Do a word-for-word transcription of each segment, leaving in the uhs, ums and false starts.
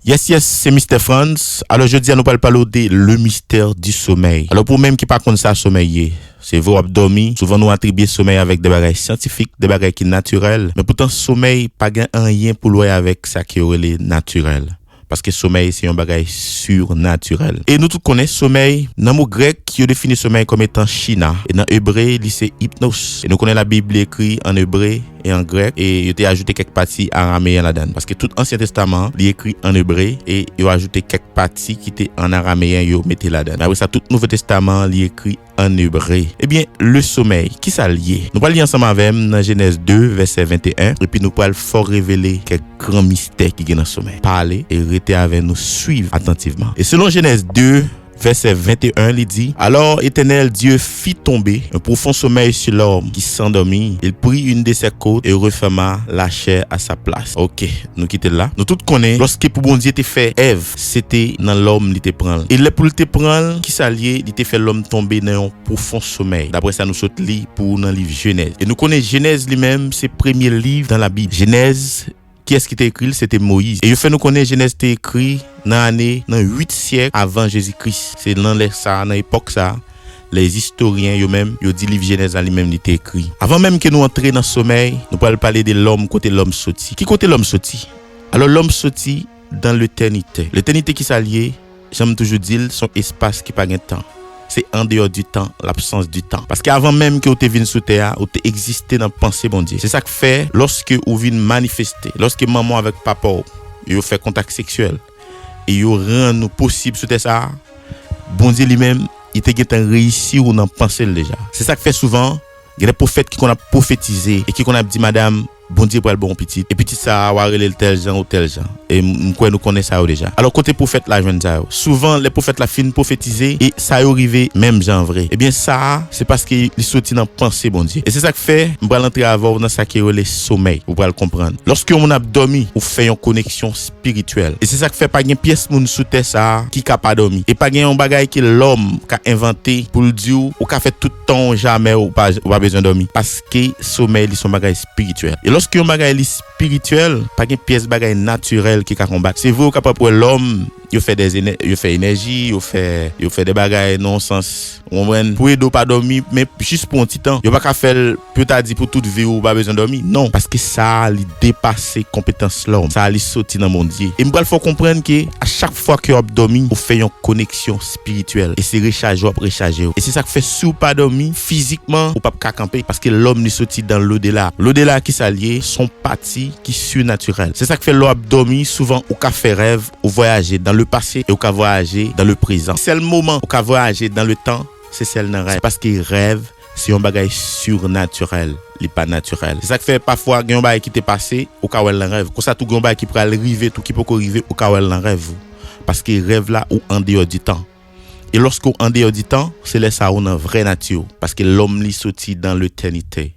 Yes, yes, se Mister Frantz. Alò, jodi a nou pral pale w de le mystère du sommeil. Alò, pou ou menm ki pa konn sa somèy ye, se vre w ap dòmi. Souvan nou atribye somèy avèk de bagay syantifik, de bagay ki natirèl. Men poutan, somèy pa gen anyen pou l wè avèk sa ke yo rele natirèl. Paske somèy se yon bagay sirnatirèl. E nou tout konnen somèy, nan mo grèk, yo defini somèy kòm etan china. E nan ebre, li se hypnos. E nou konnen Labib, li ekri an ebre e an grèk, e yo te ajoute kèk pati arameyen ladan l. Paske tout Ansyen Testaman an, li ekri an ebre, e yo ajoute kèk pati ki te an arameyen, yo mete ladan l. Men apre sa, tout Nouvo Testaman an, li ekri an ebre. Ebyen, le somèy, kisa l ye? Nou pral li ansanm avè m nan Jenèz de, vèsè venteyen, epi nou pral fè w revele kèk gran mistè ki gen nan somèy. Pale e rete avè nou, swiv atantivman. E selon Jenèz de, vèsè venteyen, li di, Alors Éternel Dieu fit tomber un profond sommeil sur l'homme qui s'endormit. Il prit une de ses côtes et referma la chair à sa place. Ok, nou kite l la. Nou tout konnen, lòske pou Bondye te fè Èv, se te nan lòm li te pran l. E lè pou l te pran l, kisa l ye? Li te fè lòm tonbe nan yon pwofon somèy. Daprè sa nou sot li pou ou nan liv Jenèz. E nou konnen Jenèz li menm, se premye liv nan Labib. Jenèz, kiyès ki te ekri l? Se te Moyiz. E yo fè nou konnen Jenèz te ekri nan ane, nan uit syèk avan Jezi Kris. Se nan lè sa a, nan epòk sa a, lè istoryen yo menm, yo di liv Jenèz la li menm li te ekri. Avan menm ke nou antre nan somèy, nou pral pale de lòm, kote lòm soti. Ki kote lòm soti? Alò, lòm soti dans l'éternité. Letènite, kisa l ye? Jan m toujou di l, se yon espas ki pa gen tan. Se en dehors du temps, l'absence du temps. Paske avan menm ke w te vin sou tè a, ou te egziste nan panse Bondye. Se sa k fè, lòske ou vin manifeste, lòske manman w avèk papa w, yo fè kontak seksyèl, e yo rann ou posib sou tè sa a, Bondye li menm, li te gentan reyisi w nan panse l deja. Se sa k fè souvan, gen de pwofèt ki konn ap pwofetize e ki konn ap di, "Madanm, Bondye pral ba w yon pitit, e pitit sa a, w a rele l tèl jan ou tèl jan." E m, m kwè nou konnen sa yo deja. Alò, kote pwofèt la jwenn sa yo? Souvan, lè pwofèt la fin pwofetize, e sa yo rive menm jan vre. Ebyen, sa a, se paske li soti nan panse Bondye. E se sa k fè, m pral antre avè w nan sa ki rele somèy. Ou pral konprann. Lòske yon moun ap dòmi, ou fè yon koneksyon espirityèl. E se sa k fè pa gen pyès moun sou tè sa a ki ka pa dòmi. E pa gen yon bagay ke lòm ka envante pou l di w, ou ka fè tout tan w jamè ou pa, ou pa bezwen dòmi. Paske somèy li se yon bagay espirityèl. E lòske yon bagay li espirityèl, pa gen pyès bagay natirèl ki ka konbat. Se vre ou kapab wè lòm, yo fè de enè-, yo fè enèji, yo fè, yo fè de bagay nan yon sans, ou konprann, pou ede w pa dòmi, men jis pou yon ti tan. Yo pa ka fè l pou yo ta di pou tout vi w ou pa bezwen dòmi. Non, paske sa a, li depase konpetans lòm. Sa a, li soti nan Bondye. E m pral fè w konprann ke a chak fwa ke w ap dòmi, ou fè yon koneksyon espirityèl. E se rechaje w ap rechaje w. E se sa k fè si w pa dòmi, fizikman, ou p ap ka kanpe. Paske lòm, li soti dans l'au-delà. L'au-delà, kisa l ye? Se yon pati ki sirnatirèl. Se sa k fè lè w ap dòmi, souvan ou ka fè rèv, ou vwayaje dans le passé e ou ka vwayaje dans le présent. Sèl moman ou ka vwayaje dans le temps, se sèl nan rèv. Se paske rèv, se yon bagay sirnatirèl, li pa natirèl. Se sa k fè pafwa gen yon bagay ki te pase, ou ka wè l nan rèv. Konsa tou gen yon bagay ki pral rive tou, ki poko rive, ou ka wè l nan rèv ou. Paske rèv la, ou andeyò di tan. E lòske w andeyò di tan, se lè sa a ou nan vrè nati w. Paske lòm li soti dans l'éternité.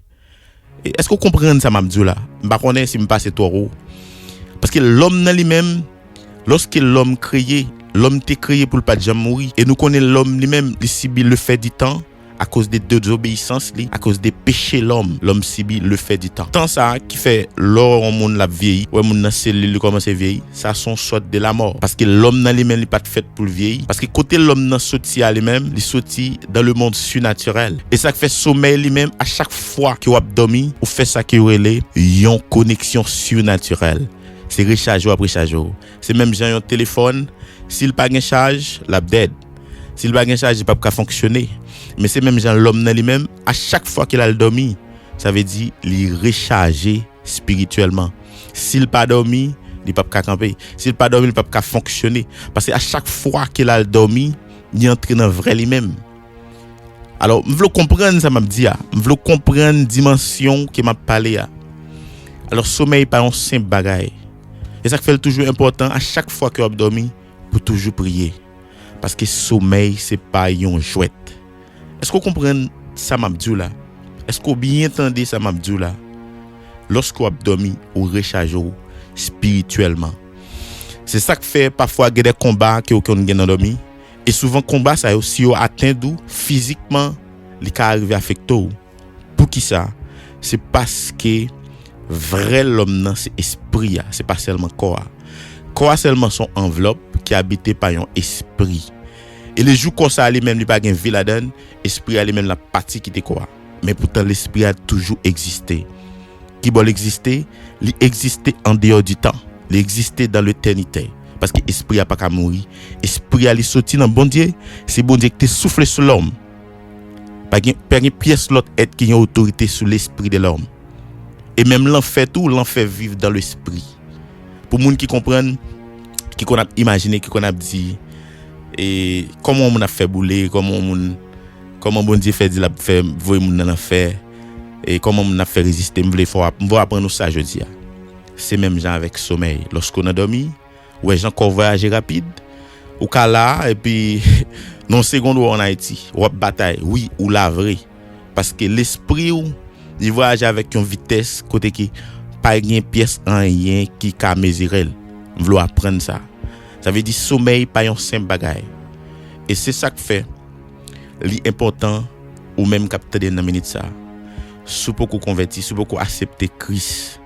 E èske w konprann sa m ap di w la? M pa konnen si m pase twò wo. Paske lòm nan li menm, lòske lòm kreye, lòm te kreye pou l pa t janm mouri. E nou konnen lòm li menm, li sibi le fait du temps akoz de dezobeyisans li, akoz de peche lòm. Lòm sibi le fait du temps. Tan sa a ki fè lè w wè yon moun l ap vyeyi, w wè moun nan selil li kòmanse vyeyi, sa se yon sòt de lamò. Paske lòm nan li menm li pa t fèt pou l vyeyi. Paske kote lòm nan soti a li menm, li soti dans le monde surnaturel. E sa k fè somèy li menm, a chak fwa ke w ap dòmi, ou fè sa ke yo rele yon koneksyon sirnatirèl. Se rechaje w ap rechaje w. Se menm jan yon telefòn, si l pa gen chaj, l ap dèd. Si l pa gen chaj, li p ap ka fonksyone. Men se menm jan lòm nan li menm, a chak fwa ke l al dòmi, sa vle di li rechaje espirityèlman. Si l pa dòmi, li p ap ka kanpe. Si l pa dòmi, li p ap ka fonksyone. Paske a chak fwa ke l al dòmi, li antre nan vrè li menm. Alò, m vle w konprann sa m ap di a. M vle w konprann dimansyon ke m ap pale a. Alò, somèy pa yon senp bagay. E sa k fè l toujou enpòtan a chak fwa ke w ap dòmi pou toujou priye. Paske somèy se pa yon jwèt. Èske w konprann sa m ap di w la? Èske w byen tande sa m ap di w la? Lòske w ap dòmi, ou rechaje w espirityèlman. Se sa k fè pafwa gen de konba ke w konn gen nan dòmi. E souvan konba sa yo, si yo atenn ou fizikman, li ka rive afekte w. Poukisa? Se paske vrè lòm nan se espri a, se pa sèlman kò a. Kò a sèlman se yon anvlòp ki abite pa yon espri. E lejou kò sa a li menm li pa gen vi ladan l, espri a li menm l ap pati kite kò a. Men poutan lespri a toujou egziste. Kibò l egziste? Li egziste andeyò di tan. Li egziste dan letènite. Paske espri a pa ka mouri. Espri a li soti nan Bondye. Se Bondye ki te soufle sou lòm. Pa gen, pa gen pyès lòt èt ki gen otorite sou lespri de lòm. E menm lanfè tou, lanfè viv dan lespri. Pou moun ki konprann, ki konn ap imajine, ki konn ap di, e, kòman yon moun ap fè boule, kòman yon moun, kòman Bondye fè di l ap fè voye moun nan lanfè, e kòman moun ap fè reziste, m vle fè w ap, m vle aprann ou sa jodi a. Se menm jan avèk somèy. Lòske w nan dòmi, ou wè jan kò w vwayaje rapid, ou ka la, epi nan yon segonn ou an Ayiti, w ap batay. Wi, ou la vre. Paske lespri w, li vwayaje avèk yon vitès kote ki pa gen pyès anyen ki ka mezire l. M vle w aprann sa. Sa vle di somèy pa yon senp bagay. E se sa k fè li enpòtan ou menm k ap tande nan minit sa. Si w poko konvèti, si w poko aksepte Kris,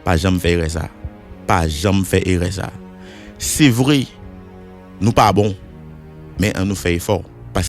pa janm fè erè sa. Pa janm fè erè sa. Se vre, nou pa bon, men ann nou fè efò.